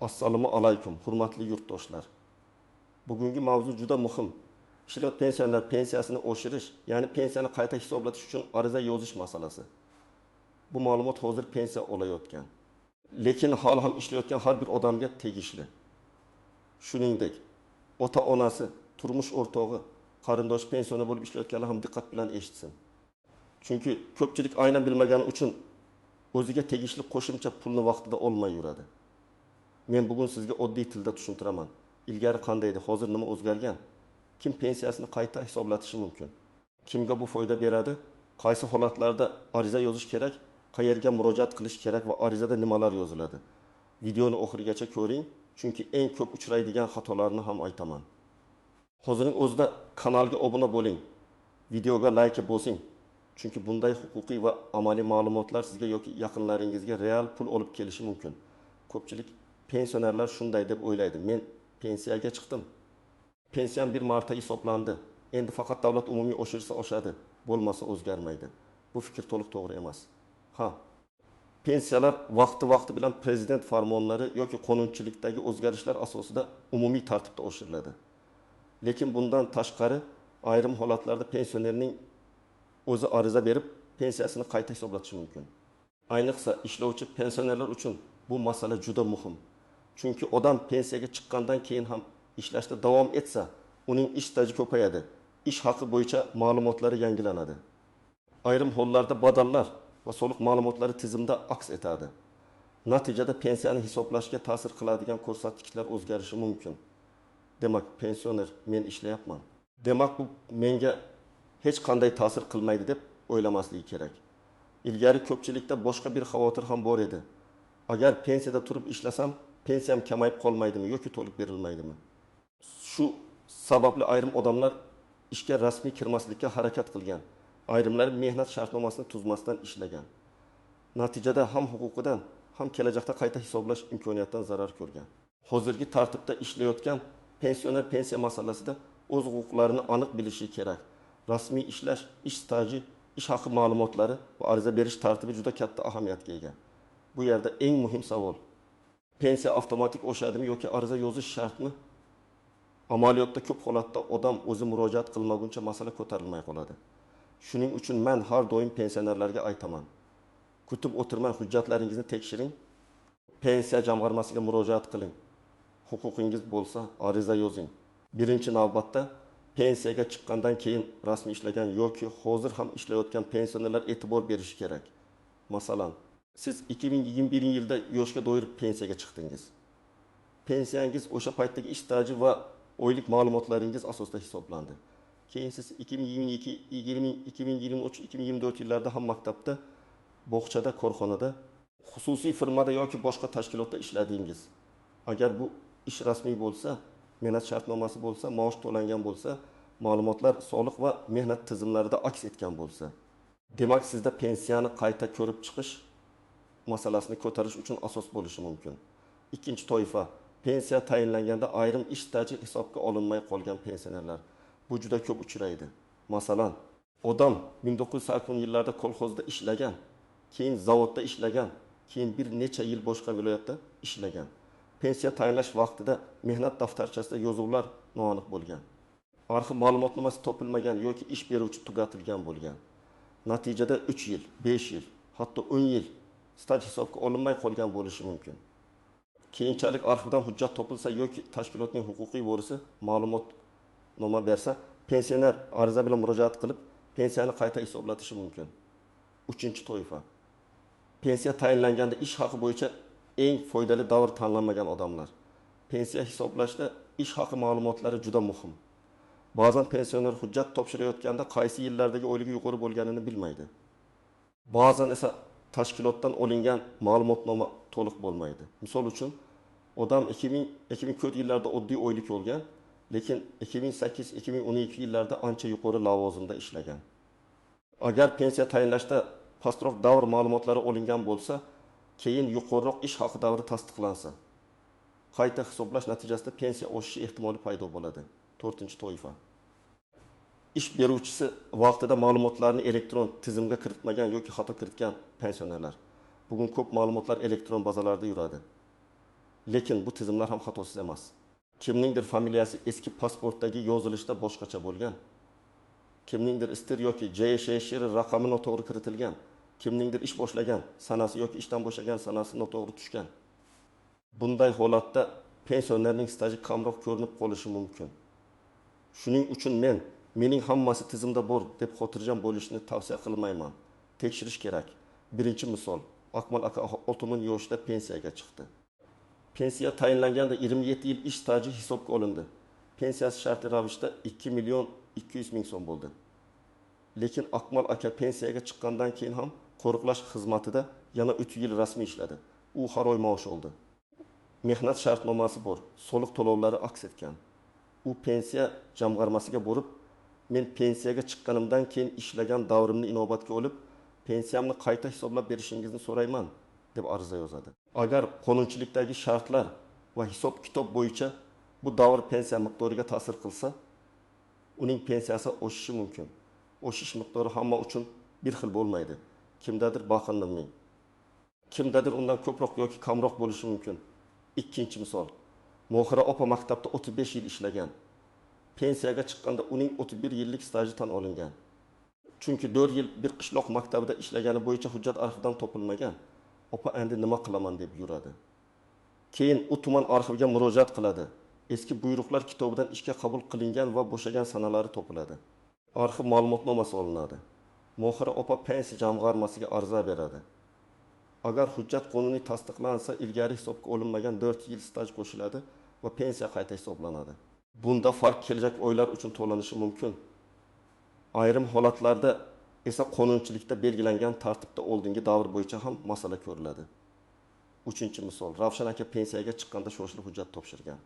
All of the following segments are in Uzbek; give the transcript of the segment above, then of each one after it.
Assalomu alaykum, hurmatli yurtdoshlar. Bugungi mavzu juda muhim. Ishlayotgan pensionerlar pensiyasini oshirish, ya'ni pensiyani qayta hisoblatish uchun ariza yozish masalasi. Bu ma'lumot hozir pensiya olayotgan, lekin hali ham ishlayotgan har bir odamga tegishli. Shuningdek, ota-onasi, turmush o'rtog'i, qarindosh pensioner bo'lib ishlayotganlar ham diqqat bilan eshitsin. Chunki ko'pchilik aynan bilmagani uchun o'ziga tegishli qo'shimcha pulni vaqtida olmay yuradi. Men bugun sizga oddiy tilda tushuntiraman. Ilgari qanday edi, hozir nima o'zgargan? Kim pensiyasini qayta hisoblatishi mumkin? Kimga bu foyda beradi? Qaysi holatlarda ariza yozish kerak? Qayerga murojaat qilish kerak va arizada nimalar yoziladi? Videoni oxirigacha ko'ring, chunki eng ko'p uchraydigan xatolarni ham aytaman. Hozirning o'zida kanalga obuna bo'ling, videoga like bosing. Chunki bunday huquqiy va amaliy ma'lumotlar sizga yoki yaqinlaringizga real pul olib kelishi mumkin. Ko'pchilik pensionerlar shunday deb o'ylaydi. Men pensiyaga chiqdim. Pensiyam bir marta hisoblandi. Endi faqat davlat umumiy oshirsa oshadi, bo'lmasa o'zgarmaydi. Bu fikr to'liq to'g'ri emas. Ha, pensiyalar vaqti-vaqti bilan prezident farmonlari yoki qonunchilikdagi o'zgarishlar asosida umumiy tartibda oshiriladi. Lekin bundan tashqari ayrim holatlarda pensionerning o'zi ariza berib pensiyasini qayta hisoblatishi mumkin. Ayniqsa ishlovchi pensionerlar uchun bu masala juda muhim. Chunki odam pensiyaga chiqqandan keyin ham ishlashda davom etsa, uning ish staji ko'payadi, ish haqi bo'yicha ma'lumotlari yangilanadi. Ayrim hollarda badallar va soliq ma'lumotlari tizimda aks etadi. Natijada pensiyani hisoblashga ta'sir qiladigan ko'rsatkichlar o'zgarishi mumkin. Demak, pensioner men ishlayapman, demak bu menga hech qanday ta'sir qilmaydi deb o'ylamasligi kerak. Ilgari ko'pchilikda boshqa bir xavotir ham bor edi. Agar pensiyada turib ishlasam, pensiyam kamayib qolmaydimi yoki to'liq berilmaydimi? Shu sababli ayrim odamlar ishga rasmiy kirmaslikka harakat qilgan. Ayrimlar mehnat shartnomasini tuzmasdan ishlagan. Natijada ham huquqidan, ham kelajakda qayta hisoblash imkoniyatidan zarar ko'rgan. Hozirgi tartibda ishlayotgan pensioner pensiya masalasida o'z huquqlarini aniq bilishi kerak. Rasmiy ishlash, ish staji, ish haqi ma'lumotlari va ariza berish tartibi juda katta ahamiyatga ega. Bu yerda eng muhim savol: pensiya avtomatik oshadimi yoki ariza yozish shartmi? Amaliyotda ko'p holatda odam o'zi murojaat qilmaguncha masala ko'tarilmay qoladi. Shuning uchun men har doim pensionerlarga aytaman: kutib o'tirmay hujjatlaringizni tekshiring, pensiya jamg'armasiga murojaat qiling. Huquqingiz bo'lsa ariza yozing. Birinchi navbatda pensiyaga chiqqandan keyin rasmiy ishlagan yoki hozir ham ishlayotgan pensionerlar e'tibor berishi kerak. Masalan, siz 2021-yilda yoshga doir pensiyaga chiqdingiz. Pensiyangiz o'sha paytdagi ish staji va oylik ma'lumotlaringiz asosida hisoblandi. Keyin siz 2022, 2023, 2024 yillarda ham maktabda, bog'chada, korxonada, xususiy firmada yoki boshqa tashkilotda ishladingiz. Agar bu ish rasmiy bo'lsa, mehnat shartnomasi bo'lsa, maosh to'langan bo'lsa, ma'lumotlar soliq va mehnat tizimlarida aks etgan bo'lsa, demak sizda pensiyani qayta ko'rib chiqish masalasini ko'tarish uchun asos bo'lishi mumkin. Ikkinchi toifa, pensiya tayinlanganda ayrim ish staji hisobga olinmay qolgan pensionerlar. Bu juda ko'p uchraydi. Masalan, odam 1980-yillarda kolxozda ishlagan, keyin zavodda ishlagan, keyin bir necha yil boshqa viloyatda ishlagan. Pensiya tayinlash vaqtida mehnat daftarchasida yozuvlar noaniq bo'lgan. Arxiv ma'lumotnomasi topilmagan yoki ish beruvchi tugatilgan bo'lgan. Natijada 3 yil, 5 yil, hatto 10 yil staj hisobga olinmay qolgan bo'lishi mumkin. Keyinchalik arxivdan hujjat topilsa yoki tashkilotning huquqiy vorisi ma'lumotnoma bersa, pensioner ariza bilan murojaat qilib, pensiyani qayta hisoblatishi mumkin. Uchinchi toifa, pensiya tayinlanganda ish haqi bo'yicha eng foydali davr tanlanmagan odamlar. Pensiya hisoblashda ish haqi ma'lumotlari juda muhim. Ba'zan pensioner hujjat topshirayotganda qaysi yillardagi oyligi yuqori bo'lganini bilmaydi. Ba'zan esa tashkilotdan olingan ma'lumotnoma to'liq bo'lmaydi. Misol uchun, odam 2000-2004 yillarda oddiy oylik olgan, lekin 2008-2012 yillarda ancha yuqori lavozimda ishlagan. Agar pensiya tayinlashda pastroq davr ma'lumotlari olingan bo'lsa, keyin yuqoriroq ish haqi davri tasdiqlansa, qayta hisoblash natijasida pensiya oshishi ehtimoli paydo bo'ladi. To'rtinchi toifa, ish beruvchisi vaqtida ma'lumotlarni elektron tizimga kiritmagan yoki xato kiritgan pensionerlar. Bugun ko'p ma'lumotlar elektron bazalarda yuradi. Lekin bu tizimlar ham xatosiz emas. Kimningdir familiyasi eski pasportdagi yozilishda boshqacha bo'lgan. Kimningdir STIR yoki JShShR raqami noto'g'ri kiritilgan. Kimningdir ish boshlagan sanasi yoki ishdan bo'shagan sanasi noto'g'ri tushgan. Bunday holatda pensionerning staji kamroq ko'rinib qolishi mumkin. Shuning uchun mening hammasi tizimda bor deb xotirjam bo'lishni tavsiya qilmayman. Tekshirish kerak. Birinchi misol, Akmal aka 60 yoshida pensiyaga chiqdi. Pensiya tayinlanganda 27 yil ish staji hisobga olindi. Pensiyasi shartli ravishda 2 200 000 so'm bo'ldi. Lekin Akmal aka pensiyaga chiqqandan keyin ham qo'riqlash xizmatida yana 3 yil rasmiy ishladi. U har oy maosh oldi. Mehnat shartnomasi bor, soliq to'lovlari aks etgan. U pensiya jamg'armasiga borib, men pensiyaga chiqqanimdan keyin ishlagan davrimni inobatga olib, pensiyamni qayta hisoblab berishingizni so'rayman deb ariza yozadi. Agar qonunchilikdagi shartlar va hisob-kitob bo'yicha bu davr pensiya miqdoriga ta'sir qilsa, uning pensiyasi oshishi mumkin. Oshish miqdori hamma uchun bir xil bo'lmaydi. Kimdadir baqinli ming, kimdadir undan ko'proq yoki kamroq bo'lishi mumkin. Ikkinchi misol, Mohira opa maktabda 35 yil ishlagan. Pensiyaga chiqqanda uning 31 yillik staji tan olingan. Chunki 4 yil bir qishloq maktabida ishlagani bo'yicha hujjat arxivdan topilmagan. Opa endi nima qilaman deb yuradi. Keyin u tuman arxiviga murojaat qiladi. Eski buyruqlar kitobidan ishga qabul qilingan va bo'shagan sanalari topiladi. Arxiv ma'lumotnomasi olinadi. Mohira opa pensiya jamg'armasiga ariza beradi. Agar hujjat qonuniy tasdiqlansa, ilgari hisobga olinmagan 4 yil staj qo'shiladi va pensiya qayta hisoblanadi. Bunda farq kelajak oylar uchun to'lanishi mumkin. Ayrim holatlarda esa qonunchilikda belgilangan tartibda oldingi davr bo'yicha ham masala ko'riladi. Uchinchi misol, Ravshan aka pensiyaga chiqqanda shoshilib hujjat topshirgan.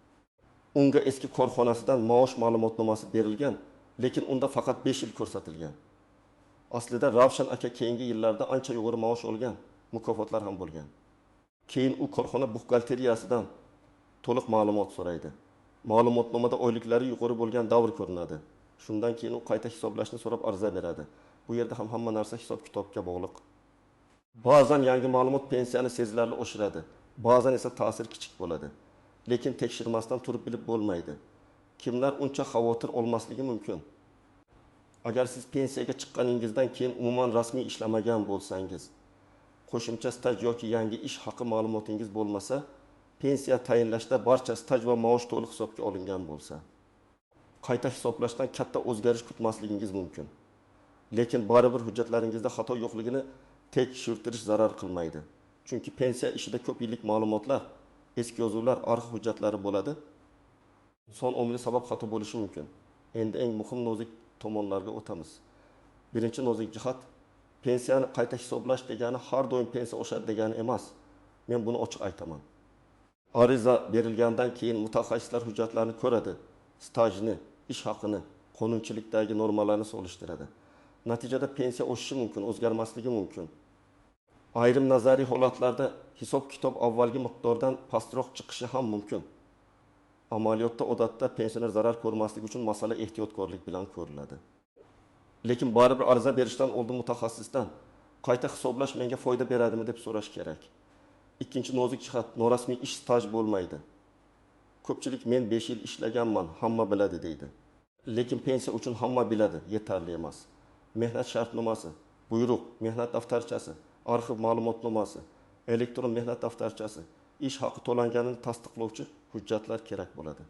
Unga eski korxonasidan maosh ma'lumotnomasi berilgan, lekin unda faqat 5 yil ko'rsatilgan. Aslida Ravshan aka keyingi yillarda ancha yuqori maosh olgan, mukofotlar ham bo'lgan. Keyin u korxona buxgalteriyasidan to'liq ma'lumot so'raydi. Ma'lumotnomada oyliklari yuqori bo'lgan davr ko'rinadi. Shundan keyin u qayta hisoblashni so'rab ariza beradi. Bu yerda ham hamma narsa hisob-kitobga bog'liq. Ba'zan yangi ma'lumot pensiyani sezilarli oshiradi, ba'zan esa ta'sir kichik bo'ladi. Lekin tekshirmasdan turib bilib bo'lmaydi. Kimlar uncha xavotir olmasligi mumkin? Agar siz pensiyaga chiqqaningizdan keyin umuman rasmiy ishlamagan bo'lsangiz, qo'shimcha staj yoki yangi ish haqi ma'lumotingiz bo'lmasa, pensiya tayinlashda barcha staj va maosh to'liq hisobga olingan bo'lsa, qayta hisoblashdan katta o'zgarish kutmasligingiz mumkin. Lekin baribir hujjatlaringizda xato yo'qligini tekshirtirish zarar qilmaydi. Chunki pensiya ishida ko'p yillik ma'lumotlar, eski yozuvlar, arxiv hujjatlari bo'ladi. Inson omili sabab xato bo'lishi mumkin. Endi eng muhim nozik tomonlarga o'tamiz. Birinchi nozik jihat, pensiyani qayta hisoblash degani har doim pensiya oshadi degani emas. Men buni ochiq aytaman. Ariza berilgandan keyin mutaxassislar hujjatlarni ko'radi, stajni, ish haqini, qonunchilikdagi normalarni solishtiradi. Natijada pensiya oshishi mumkin, o'zgarmasligi mumkin. Ayrim nazariy holatlarda hisob-kitob avvalgi miqdordan pastroq chiqishi ham mumkin. Amaliyotda odatda pensioner zarar ko'rmasligi uchun masala ehtiyotkorlik bilan ko'riladi. Lekin baribir ariza berishdan oldin mutaxassisdan qayta hisoblash menga foyda beradimi deb so'rash kerak. Ikkinchi nozik jihat, norasmiy ish staj bo'lmaydi. Ko'pchilik men 5 yil ishlaganman, hamma biladi deydi. Lekin pensiya uchun hamma biladi, yetarli emas. Mehnat shartnomasi, buyruq, mehnat daftarchasi, arxiv ma'lumotnomasi, elektron mehnat daftarchasi, ish haqi to'langanini tasdiqlovchi hujjatlar kerak bo'ladi.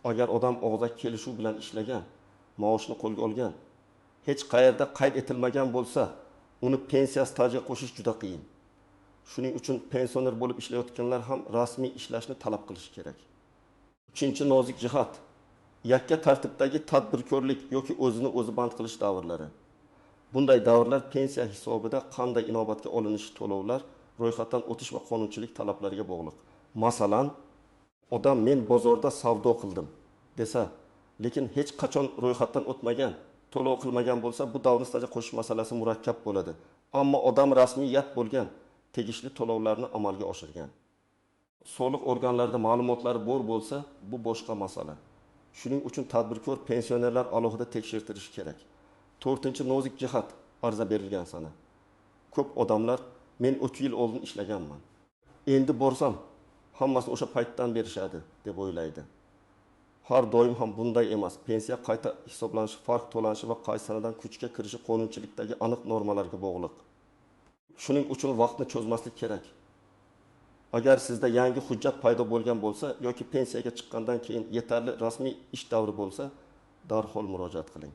Agar odam og'zaki kelishuv bilan ishlagan, maoshni qo'lga olgan, hech qayerda qayd etilmagan bo'lsa, uni pensiya stajiga qo'shish juda qiyin. Shuning uchun pensioner bo'lib ishlayotganlar ham rasmiy ishlashni talab qilishi kerak. Uchinchi nozik jihat, yakka tartibdagi tadbirkorlik yoki o'zini o'zi band qilish davrlari. Bunday davrlar pensiya hisobida qanday inobatga olinishi to'lovlar, ro'yxatdan o'tish va qonunchilik talablariga bog'liq. Masalan, odam men bozorda savdo qildim desa, lekin hech qachon ro'yxatdan o'tmagan, to'lov qilmagan bo'lsa, bu davrni stajga qo'shish masalasi murakkab bo'ladi. Ammo odam rasmiyat bo'lgan, tegishli to'lovlarni amalga oshirgan. Soliq organlarida ma'lumotlar bor bo'lsa, bu boshqa masala. Shuning uchun tadbirkor pensionerlar alohida tekshirtirishi kerak. To'rtinchi nozik jihat, ariza berilgan sana. Ko'p odamlar men 3 yil oldin ishlaganman. Endi borsam, Hammasini o'sha paytdan berishadi deb o'ylaydi. Har doim ham bunday emas. Pensiya qayta hisoblanishi, farq to'lanishi va qaysi sanadan kuchga kirishi qonunchilikdagi aniq normalarga bog'liq. Shuning uchun vaqtni cho'zmaslik kerak. Agar sizda yangi hujjat paydo bo'lgan bo'lsa yoki pensiyaga chiqqandan keyin yetarli rasmiy ish davri bo'lsa, darhol murojaat qiling.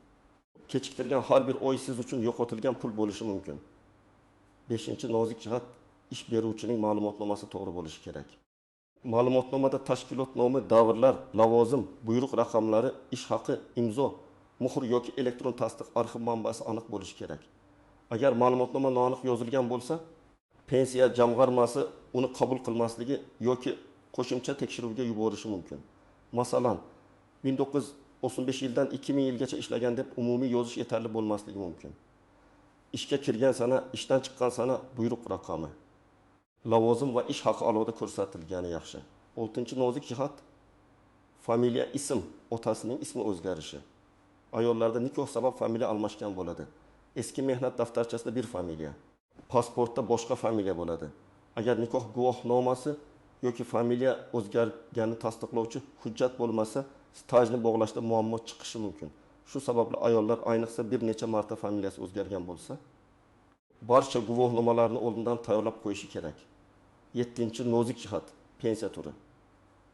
Kechiktirgan har bir oy siz uchun yo'qotilgan pul bo'lishi mumkin. 5. Nozik jihat, ish beruvchining ma'lumotnomasi to'g'ri bo'lishi kerak. Ma'lumotnomada tashkilot nomi, davrlar, lavozim, buyruq raqamlari, ish haqi, imzo, muhr yoki elektron tasdiq arxiv manbasi aniq bo'lishi kerak. Agar ma'lumotnoma noaniq yozilgan bo'lsa, pensiya jamg'armasi uni qabul qilmasligi yoki qo'shimcha tekshiruvga yuborishi mumkin. Masalan, 1995 yildan 2000 yilgacha ishlagan deb umumiy yozish yetarli bo'lmasligi mumkin. Ishga kirgan sana, ishdan chiqqan sana, buyruq raqami, lavozim va ish haqi alohida ko'rsatilgani yaxshi. 6. Nozik jihat, familiya, ism, otasining ismi o'zgarishi. Ayollarda nikoh sabab familiya almashgan bo'ladi. Eski mehnat daftarchasida bir familiya, pasportda boshqa familiya bo'ladi. Agar nikoh guvohnomasi yoki familiya o'zgarganini tasdiqlovchi hujjat bo'lmasa, stajni bog'lashda muammo chiqishi mumkin. Shu sababli ayollar ayniqsa bir necha marta familiyasi o'zgargan bo'lsa, barcha guvohnomalarni oldindan tayyorlab qo'yishi kerak. 7. Nozik jihat, pensiya turi.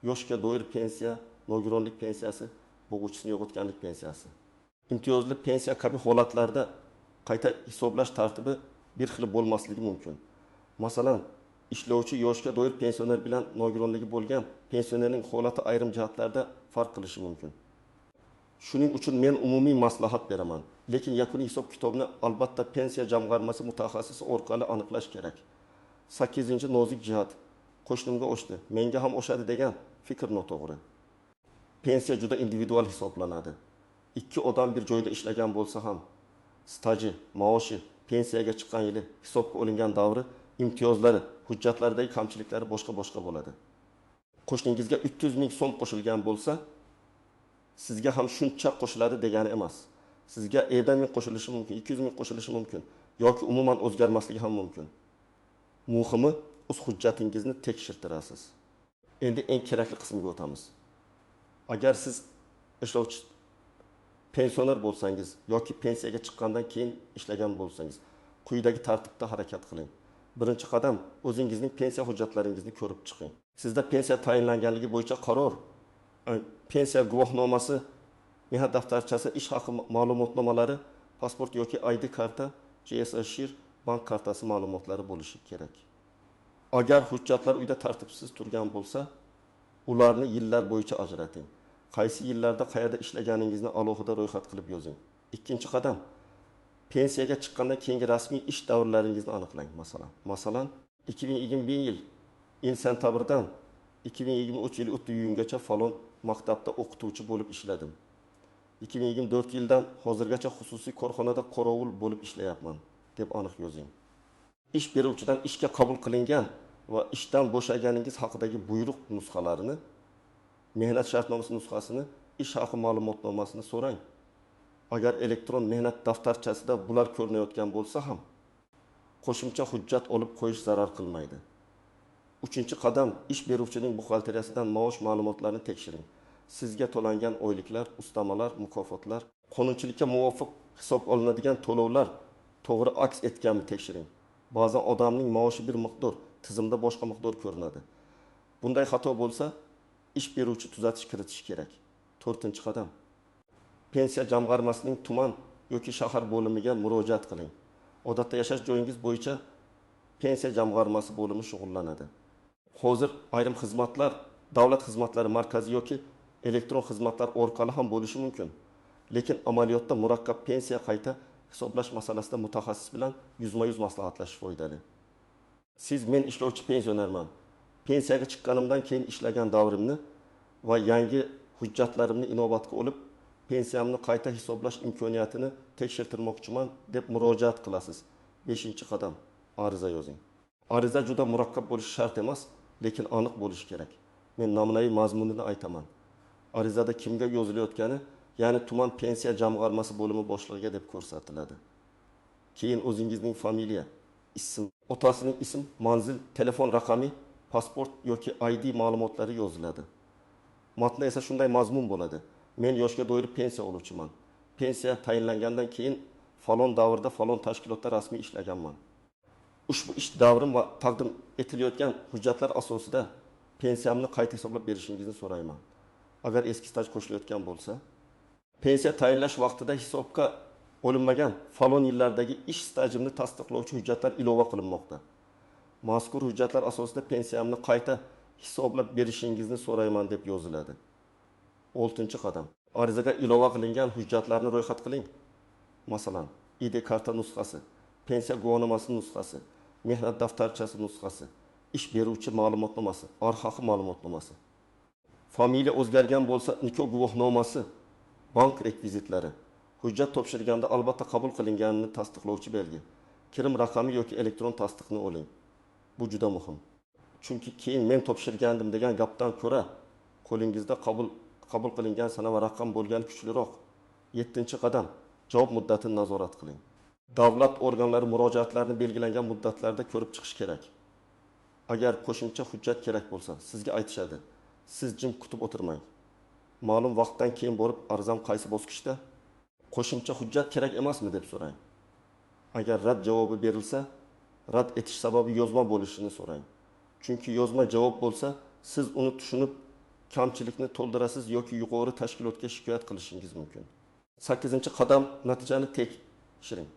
Yoshga doir pensiya, nogironlik pensiyasi, bo'g'uvchisini yo'qotganlik pensiyasi. Imtiyozli pensiya kabi holatlarda qayta hisoblash tartibi bir xil bo'lmasligi mumkin. Masalan, ishlovchi yoshga doir pensioner bilan nogironligi bo'lgan pensionerning holati ayrim jihatlarda farq qilishi mumkin. Shuning uchun men umumiy maslahat beraman, lekin yakuniy hisob-kitobni albatta pensiya jamg'armasi mutaxassisi orqali aniqlash kerak. 8. Nozik jihat, qo'shnimga oshdi, menga ham oshadi degan fikr noto'g'ri. Pensiya juda individual hisoblanadi. 2 odam bir joyda ishlagan bo'lsa ham, staji, maoshi, pensiyaga chiqqan yili, hisobga olingan davri, imtiyozlari, hujjatlaridagi kamchiliklari boshqa-boshqa bo'ladi. Qo'shningizga 300 ming so'm qo'shilgan bo'lsa, sizga ham shuncha qo'shiladi degani emas. Sizga 50 ming qo'shilishi mumkin, 200 ming qo'shilishi mumkin yoki umuman o'zgarmasligi ham mumkin. Muhimi, o'z hujjatingizni tekshirtirasiz. Endi eng kerakli qismiga o'tamiz. Agar siz ishlovchi pensioner bo'lsangiz yoki pensiyaga chiqqandan keyin ishlagan bo'lsangiz, quyidagi tartibda harakat qiling. Birinchi qadam, o'zingizning pensiya hujjatlaringizni ko'rib chiqing. Sizda pensiya tayinlanganligi bo'yicha qaror, pensiya guvohnomasi, mehnat daftarchasi, ish haqi ma'lumotnomalari, pasport yoki ID karta, GSA bank kartasi ma'lumotlari bo'lishi kerak. Agar hujjatlar uyda tartibsiz turgan bo'lsa, ularni yillar bo'yicha ajrating. Qaysi yillarda qayerda ishlaganingizni alohida ro'yxat qilib yozing. Ikkinchi qadam, pensiyaga chiqqandan keyingi rasmiy ish davrlaringizni aniqlang. Masalan, 2021 yil sentabrdan 2023 yil 3 iyungacha falon maktabda o'qituvchi bo'lib ishladim. 2024 yildan hozirgacha xususiy korxonada qorovul bo'lib ishlayapman deb aniq yozing. Ish beruvchidan ishga qabul qilingan va ishdan bo'shaganingiz haqidagi buyruq nusxalarini, mehnat shartnomasi nusxasini, ish haqi ma'lumotnomasini so'rang. Agar elektron mehnat daftarchasida bular ko'rinayotgan bo'lsa ham, qo'shimcha hujjat olib qo'yish zarar qilmaydi. Uchinchi qadam, ish beruvchining buxgalteriyasidan maosh ma'lumotlarini tekshiring. Sizga to'langan oyliklar, ustamalar, mukofotlar, qonunchilikka muvofiq hisob olinadigan to'lovlar to'g'ri aks etganmi tekshiring. Ba'zan odamning maoshi bir miqdor, tizimda boshqa miqdor ko'rinadi. Bunday xato bo'lsa, ish beruvchi tuzatish kiritishi kerak. To'rtinchi qadam, pensiya jamg'armasining tuman yoki shahar bo'limiga murojaat qiling. Odatda yashash joyingiz bo'yicha pensiya jamg'armasi bo'limi shug'ullanadi. Hozir ayrim xizmatlar davlat xizmatlari markazi yoki elektron xizmatlar orqali ham bo'lishi mumkin. Lekin amaliyotda murakkab pensiya qayta hisoblash masalasida mutaxassis bilan yuzma-yuz maslahatlashish foydali. Siz men ishlovchi pensionerman. Pensiyaga chiqqanimdan keyin ishlagan davrimni va yangi hujjatlarimni inobatga olib, pensiyamni qayta hisoblash imkoniyatini tekshirtirmoqchiman deb murojaat qilasiz. 5-qadam, ariza yozing. Ariza juda murakkab bo'lishi shart emas, lekin aniq bo'lishi kerak. Men namunaviy mazmunini aytaman. Arizada kimga yozilayotgani, ya'ni tuman pensiya jamg'armasi bo'limi boshlig'iga deb ko'rsatiladi. Keyin o'zingizning familiya, ism, otasining ism, manzil, telefon raqami, pasport yoki ID ma'lumotlari yoziladi. Matnda esa shunday mazmun bo'ladi: Men yoshga doir pensiya oluvchiman. Pensiya tayinlangandan keyin falon davrda falon tashkilotda rasmiy ishlaganman. Ushbu ish davrim va taqdim etilayotgan hujjatlar asosida pensiyamni qayta hisoblab berishingizni so'rayman. Agar eski staj qo'shilayotgan bo'lsa, pensiya tayinlash vaqtida hisobga olinmagan falon yillardagi ish stajimni tasdiqlovchi hujjatlar ilova qilinmoqda. Mazkur hujjatlar asosida pensiyamni qayta hisoblab berishingizni so'rayman deb yoziladi. 6-qadam. Arizaga ilova qilingan hujjatlarni ro'yxat qiling. Masalan, ID karta nusxasi, pensiya guvohnomasi nusxasi, mehnat daftarchasi nusxasi, ish beruvchi ma'lumotnomasi, ar haqi ma'lumotnomasi. Familiya o'zgargan bo'lsa, nikoh guvohnomasi, bank rekvizitlari. Hujjat topshirganda albatta qabul qilinganini tasdiqlovchi belgi, kirim raqami yoki elektron tasdiqni oling. Bu juda muhim. Chunki keyin men topshirgandim degan gapdan ko'ra qo'lingizda qabul qilingan sana va raqam bo'lgani kuchliroq. 7-qadam. Javob muddatini nazorat qiling. Davlat organlari murojaatlarni belgilangan muddatlarda ko'rib chiqish kerak. Agar qo'shimcha hujjat kerak bo'lsa, sizga aytishadi. Siz jim kutib o'tirmang. Ma'lum vaqtdan keyin borib arizam qaysi bosqichda, qo'shimcha hujjat kerak emasmi deb so'rang. Agar rad javobi berilsa, rad etish sababi yozma bo'lishini so'rang. Chunki yozma javob bo'lsa, siz uni tushunib kamchilikni to'ldirasiz yoki yuqori tashkilotga shikoyat qilishingiz mumkin. 8-qadam. Natijani tekshiring.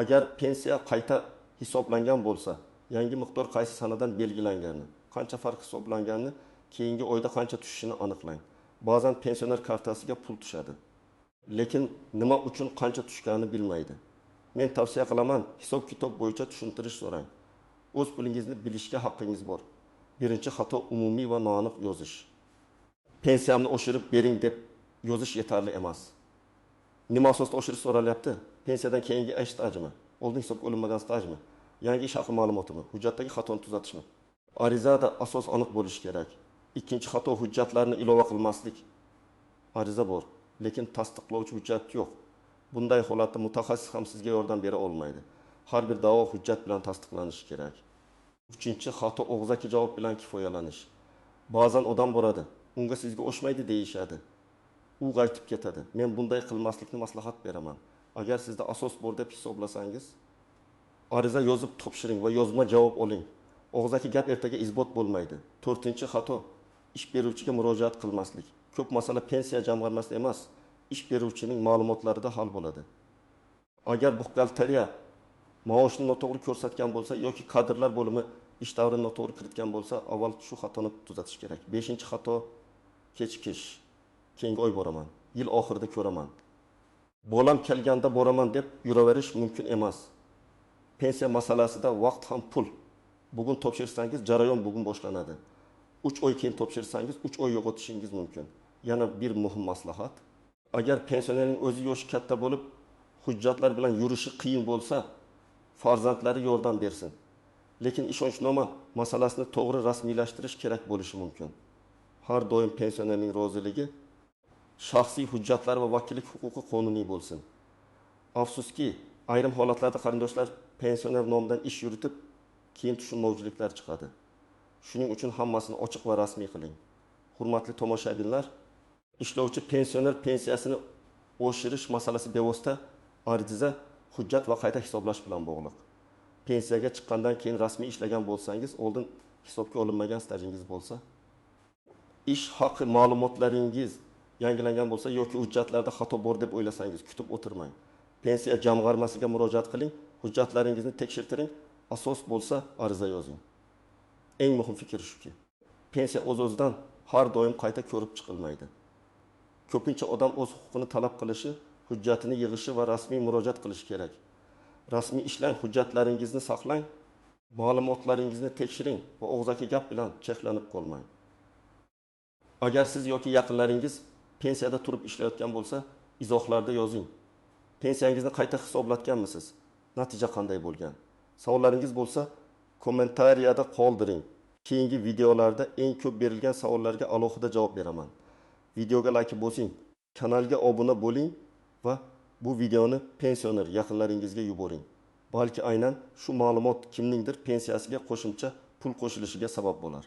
Agar pensiya qayta hisoblangan bo'lsa, yangi miqdor qaysi sanadan belgilanganini, qancha farq hisoblanganini, keyingi oyda qancha tushishini aniqlang. Ba'zan pensioner kartasiga pul tushadi, lekin nima uchun qancha tushganini bilmaydi. Men tavsiya qilaman, hisob-kitob bo'yicha tushuntirish so'rang. O'z pulingizni bilishga haqqingiz bor. 1-xato umumiy va noaniq yozish. Pensiyamni oshirib bering deb yozish yetarli emas. Nima asosida oshirish so'ralyapti? Pensiyadan keyingi ish stajimi? Oldin hisobga olinmagan stajmi? Yangi ish haqi ma'lumotimi? Hujjatdagi xatoni tuzatishmi? Arizada asos aniq bo'lishi kerak. 2-xato hujjatlarni ilova qilmaslik. Ariza bor, lekin tasdiqlovchi hujjat yo'q. Bunday holatda mutaxassis ham sizga yordam bera olmaydi. Har bir da'vo hujjat bilan tasdiqlanishi kerak. 3-xato og'zaki javob bilan kifoyalanish. Ba'zan odam boradi, unga sizga o'xshamaydi deyishadi. U qaytib ketadi. Men bunday qilmaslikni maslahat beraman. Agar sizda asos bor deb hisoblasangiz, ariza yozib topshiring va yozma javob oling. Og'zaki gap ertaga isbot bo'lmaydi. 4-xato ish beruvchiga murojaat qilmaslik. Ko'p masala pensiya jamg'armasida emas, ish beruvchining ma'lumotlarida hal bo'ladi. Agar buxgalteriya maoshni noto'g'ri ko'rsatgan bo'lsa yoki kadrlar bo'limi ish davrini noto'g'ri kiritgan bo'lsa, avval shu xatoni tuzatish kerak. 5-xato kechikish. Keyingi oy boraman, yil oxirida ko'raman. Bolam kelganda boraman deb yuraverish mumkin emas. Pensiya masalasida vaqt ham pul. Bugun topshirsangiz jarayon bugun boshlanadi. 3 oy keyin topshirsangiz 3 oy yo'qotishingiz mumkin. Yana bir muhim maslahat. Agar pensionerning o'zi yoshi katta bo'lib, hujjatlar bilan yurishi qiyin bo'lsa, farzandlari yordam bersin. Lekin ishonchnoma masalasini to'g'ri rasmiylashtirish kerak bo'lishi mumkin. Har doim pensionerning roziligi, shaxsiy hujjatlar va vakillik huquqi qonuniy bo'lsin. Afsuski, ayrim holatlarda qarindoshlar pensioner nomidan ish yuritib, keyin tushunmovchiliklar chiqadi. Shuning uchun hammasini ochiq va rasmiy qiling. Hurmatli tomoshabinlar, ishlovchi pensioner pensiyasini oshirish masalasi bevosita ariza, hujjat va qayta hisoblash bilan bog'liq. Pensiyaga chiqqandan keyin rasmiy ishlagan bo'lsangiz, oldin hisobga olinmagan stajingiz bo'lsa, ish haqi ma'lumotlaringiz yangilangan bo'lsa yoki hujjatlarda xato bor deb o'ylasangiz, kutib o'tirmang. Pensiya jamg'armasiga murojaat qiling, hujjatlaringizni tekshirtiring, asos bo'lsa ariza yozing. Eng muhim fikr shuki, pensiya o'z-o'zidan har doim qayta ko'rib chiqilmaydi. Ko'pincha odam o'z huquqini talab qilishi, hujjatini yig'ishi va rasmiy murojaat qilishi kerak. Rasmiy ishlang, hujjatlaringizni saqlang, ma'lumotlaringizni tekshiring va og'zaki gap bilan cheklanib qolmang. Agar siz yoki yaqinlaringiz pensiyada turib ishlayotgan bo'lsa, izohlarda yozing. Pensiyangizni qayta hisoblatganmisiz? Natija qanday bo'lgan? Savollaringiz bo'lsa, kommentariyada qoldiring. Keyingi videolarda eng ko'p berilgan savollarga alohida javob beraman. Videoga like bosing, kanalga obuna bo'ling va bu videoni pensioner yaqinlaringizga yuboring. Balki aynan shu ma'lumot kimningdir pensiyasiga qo'shimcha pul qo'shilishiga sabab bo'lar.